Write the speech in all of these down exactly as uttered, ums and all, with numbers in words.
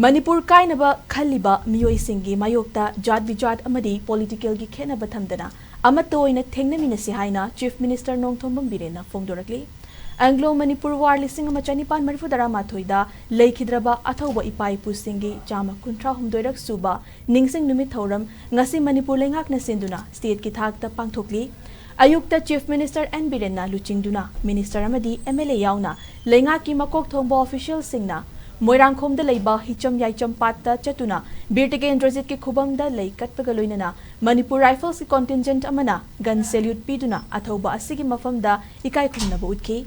ꯃꯅꯤꯄꯨꯔ ꯀꯥꯏꯅꯕ ꯈꯜꯂꯤꯕ ꯃꯤꯑꯣꯏꯁꯤꯡꯒꯤ ꯃꯥꯌꯣꯛꯇ ꯖꯥꯠ ꯕꯤꯖꯥꯠ ꯑꯃꯗꯤ ꯄꯣꯂꯤꯇꯤꯀꯦꯜꯒꯤ ꯈꯦꯠꯅꯕ ꯊꯝꯗꯅ ꯑꯃꯠꯇ ꯑꯣꯏꯅ ꯊꯦꯡꯅꯃꯤꯟꯅꯁꯤ ꯍꯥꯏꯅ ꯆꯤꯐ ꯃꯤꯅꯤꯁꯇꯔ ꯅꯣꯡꯊꯣꯝꯕꯝ ꯕꯤꯔꯦꯟꯅ ꯐꯣꯡꯗꯣꯔꯛꯂꯤ꯫ ꯑꯦꯡꯒ꯭ꯂꯣ ꯃꯅꯤꯄꯨꯔ ꯋꯥꯔ ꯂꯤꯁꯤꯡ ꯑꯃ ꯆꯅꯤꯄꯥꯟ ꯃꯔꯤꯐꯨ ꯇꯔꯥꯃꯥꯊꯣꯏꯗ ꯂꯩꯈꯤꯗ꯭ꯔꯕ ꯑꯊꯧꯕ ꯏꯄꯥ ꯏꯄꯨꯁꯤꯡꯒꯤ ꯆꯥꯝꯃ ꯀꯨꯟꯊ꯭ꯔꯥ ꯍꯨꯝꯗꯣꯏꯔꯛ ꯁꯨꯕ ꯅꯤꯡꯁꯤꯡ ꯅꯨꯃꯤꯠ ꯊꯧꯔꯝ ꯉꯁꯤ ꯃꯅꯤꯄꯨꯔ ꯂꯩꯉꯥꯛꯅ ꯁꯤꯟꯗꯨꯅ ꯁ꯭ꯇꯦꯠꯀꯤ ꯊꯥꯛꯇ ꯄꯥꯡꯊꯣꯛꯂꯤ꯫ ꯑꯌꯨꯛꯇ ꯆꯤꯐ ꯃꯤꯅꯤꯁꯇꯔ ꯑꯦꯟ ꯕꯤꯔꯦꯟꯅ ꯂꯨꯆꯤꯡꯗꯨꯅ ꯃꯤꯅꯤꯁꯇꯔ ꯑꯃꯗꯤ ꯑꯦꯝ ꯑꯦꯜ ꯑꯦ ꯌꯥꯎꯅ ꯂꯩꯉꯥꯛꯀꯤ ꯃꯀꯣꯛ ꯊꯣꯡꯕ ꯑꯣꯐꯤꯁꯤꯌꯦꯜꯁꯤꯡꯅ ꯃꯣꯏꯔꯥꯡꯈꯣꯝꯗ ꯂꯩꯕ ꯍꯤꯆꯝ ꯌꯥꯏꯆꯝ ꯄꯥꯠꯇ ꯆꯠꯇꯨꯅ ꯕꯤꯔ ꯇꯤꯀꯦꯟꯗ꯭ꯔꯖꯤꯠꯀꯤ ꯈꯨꯕꯝꯗ ꯂꯩ ꯀꯠꯄꯒ ꯂꯣꯏꯅꯅ ꯃꯅꯤꯄꯨꯔ ꯔꯥꯏꯐꯜꯁꯀꯤ ꯀꯣꯟꯇꯤꯟꯖꯦꯟꯠ ꯑꯃꯅ ꯒꯟ ꯁꯦꯂ꯭ꯌꯨꯠ ꯄꯤꯗꯨꯅ ꯑꯊꯧꯕ ꯑꯁꯤꯒꯤ ꯃꯐꯝꯗ ꯏꯀꯥꯏ ꯈꯨꯝꯅꯕ ꯎꯠꯈꯤ꯫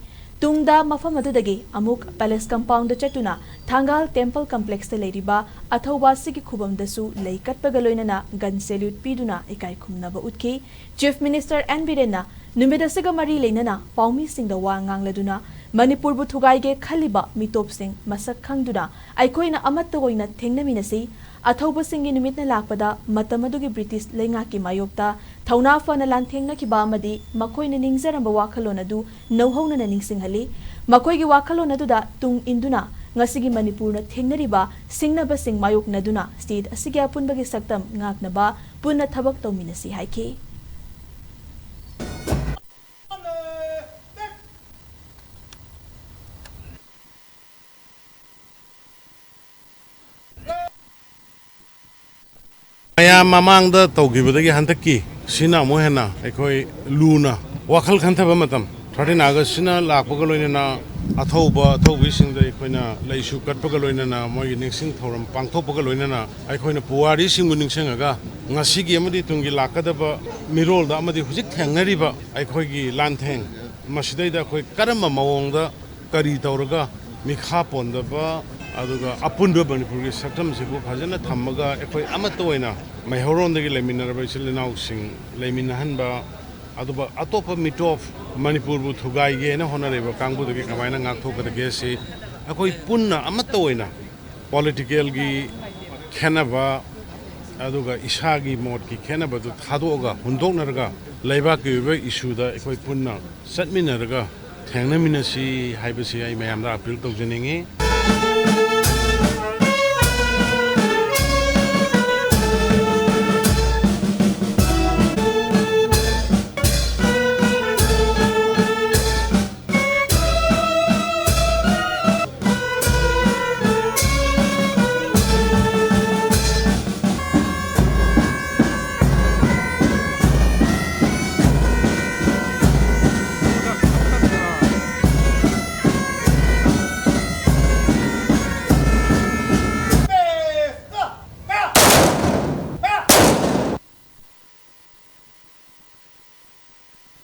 ꯇꯨꯡꯗ ꯃꯐꯝ ꯑꯗꯨꯗꯒꯤ ꯑꯃꯨꯛ ꯄꯦꯂꯦꯁ ꯀꯝꯄꯥꯎꯟꯗ ꯆꯠꯇꯨꯅ ꯊꯥꯡꯒꯥꯜ ꯇꯦꯝꯄꯜ ꯀꯝꯄ꯭ꯂꯦꯛꯁꯇ ꯂꯩꯔꯤꯕ ꯑꯊꯧꯕ ꯑꯁꯤꯒꯤ ꯈꯨꯕꯝꯗꯁꯨ ꯂꯩ ꯀꯠꯄꯒ ꯂꯣꯏꯅꯅ ꯒꯟ ꯁꯦꯂ꯭ꯌꯨꯠ ꯄꯤꯗꯨꯅ ꯏꯀꯥꯏ ꯈꯨꯝꯅꯕ ꯎꯠꯈꯤ꯫ ꯆꯤꯐ ꯃꯤꯅꯤꯁꯇꯔ ꯑꯦꯟ ꯕꯤꯔꯦꯟꯅ ꯅꯨꯃꯤꯠ ꯑꯁꯤꯒ ꯃꯔꯤ ꯂꯩꯅꯅ ꯄꯥꯎꯃꯤꯁꯤꯡꯗ ꯋꯥ ꯉꯥꯡꯂꯗꯨꯅ ꯃꯅꯤꯄꯨꯔꯕꯨ ꯊꯨꯒꯥꯏꯒꯦ ꯈꯜꯂꯤꯕ ꯃꯤꯇꯣꯞꯁꯤꯡ ꯃꯁꯛ ꯈꯪꯗꯨꯅ ꯑꯩꯈꯣꯏꯅ ꯑꯃꯠꯇ ꯑꯣꯏꯅ ꯊꯦꯡꯅꯃꯤꯟꯅꯁꯤ꯫ ꯑꯊꯧꯕꯁꯤꯡꯒꯤ ꯅꯨꯃꯤꯠꯅ ꯂꯥꯛꯄꯗ ꯃꯇꯝ ꯑꯗꯨꯒꯤ ꯕ꯭ꯔꯤꯇꯤꯁ ꯂꯩꯉꯥꯛꯀꯤ ꯃꯥꯌꯣꯛꯇ ꯊꯧꯅꯥ ꯐꯅ ꯂꯥꯟꯊꯦꯡꯅꯈꯤꯕ ꯑꯃꯗꯤ ꯃꯈꯣꯏꯅ ꯅꯤꯡꯖꯔꯝꯕ ꯋꯥꯈꯜꯂꯣꯟ ꯑꯗꯨ ꯅꯧꯍꯧꯅꯅ ꯅꯤꯡꯁꯤꯡꯍꯜꯂꯤ꯫ ꯃꯈꯣꯏꯒꯤ ꯋꯥꯈꯜꯂꯣꯟ ꯑꯗꯨꯗ ꯇꯨꯡ ꯏꯟꯗꯨꯅ ꯉꯁꯤꯒꯤ ꯃꯅꯤꯄꯨꯔꯅ ꯊꯦꯡꯅꯔꯤꯕ ꯁꯤꯡꯅꯕꯁꯤꯡ ꯃꯥꯌꯣꯛꯅꯗꯨꯅ ꯁ꯭ꯇꯦꯠ ꯑꯁꯤꯒꯤ ꯑꯄꯨꯟꯕꯒꯤ ꯁꯛꯇꯝ ꯉꯥꯛꯅꯕ ꯄꯨꯟꯅ ꯊꯕꯛ ꯇꯧꯃꯤꯟꯅꯁꯤ ꯍꯥꯏꯈꯤ꯫ ꯃꯌꯥꯝ ꯃꯃꯥꯡꯗ ꯇꯧꯈꯤꯕꯗꯒꯤ ꯍꯟꯗꯛꯀꯤ ꯁꯤꯅ ꯑꯃꯨꯛ ꯍꯦꯟꯅ ꯑꯩꯈꯣꯏ ꯂꯨꯅ ꯋꯥꯈꯜ ꯈꯟꯊꯕ ꯃꯇꯝ, thirteen August ꯁꯤꯅ ꯂꯥꯛꯄꯒ ꯂꯣꯏꯅꯅ ꯑꯊꯧꯕ ꯑꯊꯧꯕꯤꯁꯤꯡꯗ ꯑꯩꯈꯣꯏꯅ ꯂꯩꯁꯨ ꯀꯠꯄꯒ ꯂꯣꯏꯅꯅ ꯃꯣꯏꯒꯤ ꯅꯤꯡꯁꯤꯡ ꯊꯧꯔꯝ ꯄꯥꯡꯊꯣꯛꯄꯒ ꯂꯣꯏꯅꯅ ꯑꯩꯈꯣꯏꯅ ꯄꯨꯋꯥꯔꯤꯁꯤꯡꯕꯨ ꯅꯤꯡꯁꯤꯡꯉꯒ ꯉꯁꯤꯒꯤ ꯑꯃꯗꯤ ꯇꯨꯡꯒꯤ ꯂꯥꯛꯀꯗꯕ ꯃꯤꯔꯣꯜꯗ ꯑꯃꯗꯤ ꯍꯧꯖꯤꯛ ꯊꯦꯡꯅꯔꯤꯕ ꯑꯩꯈꯣꯏꯒꯤ ꯂꯥꯟꯊꯦꯡ ꯃꯁꯤꯗꯩꯗ ꯑꯩꯈꯣꯏ ꯀꯔꯝꯕ ꯃꯑꯣꯡꯗ ꯀꯔꯤ ꯇꯧꯔꯒ ꯃꯤꯈꯥ ꯄꯣꯟꯗꯕ ꯑꯗꯨꯒ ꯑꯄꯨꯟꯕ ꯃꯅꯤꯄꯨꯔꯒꯤ ꯁꯛꯇꯝꯁꯤꯕꯨ ꯐꯖꯅ ꯊꯝꯃꯒ ꯑꯩꯈꯣꯏ ꯑꯃꯠꯇ ꯑꯣꯏꯅ ꯃꯩꯍꯧꯔꯣꯟꯗꯒꯤ ꯂꯩꯃꯤꯟꯅꯔꯕ ꯏꯆꯤꯜ ꯏꯅꯥꯎꯁꯤꯡ ꯂꯩꯃꯤꯟꯅꯍꯟꯕ, ꯑꯗꯨꯒ ꯑꯇꯣꯞꯄ ꯃꯤꯇꯣꯞ ꯃꯅꯤꯄꯨꯔꯕꯨ ꯊꯨꯒꯥꯏꯒꯦꯅ ꯍꯣꯠꯅꯔꯤꯕ ꯀꯥꯡꯕꯨꯗꯒꯤ ꯀꯃꯥꯏꯅ ꯉꯥꯛꯊꯣꯛꯀꯗꯒꯦ ꯁꯤ ꯑꯩꯈꯣꯏ ꯄꯨꯟꯅ ꯑꯃꯠꯇ ꯑꯣꯏꯅ ꯄꯣꯂꯤꯇꯤꯀꯦꯜꯒꯤ ꯈꯦꯠꯅꯕ ꯑꯗꯨꯒ ꯏꯁꯥꯒꯤ ꯃꯣꯠꯀꯤ ꯈꯦꯠꯅꯕꯗꯨ ꯊꯥꯗꯣꯛꯑꯒ ꯍꯨꯟꯗꯣꯛꯅꯔꯒ ꯂꯩꯕꯥꯛꯀꯤ ꯑꯣꯏꯕ ꯏꯁꯨꯗ ꯑꯩꯈꯣꯏ ꯄꯨꯟꯅ ꯆꯠꯃꯤꯟꯅꯔꯒ ꯊꯦꯡꯅꯃꯤꯟꯅꯁꯤ ꯍꯥꯏꯕꯁꯤ ꯑꯩ ꯃꯌꯥꯝꯗ ꯑꯄꯤꯜ ꯇꯧꯖꯅꯤꯡꯏ꯫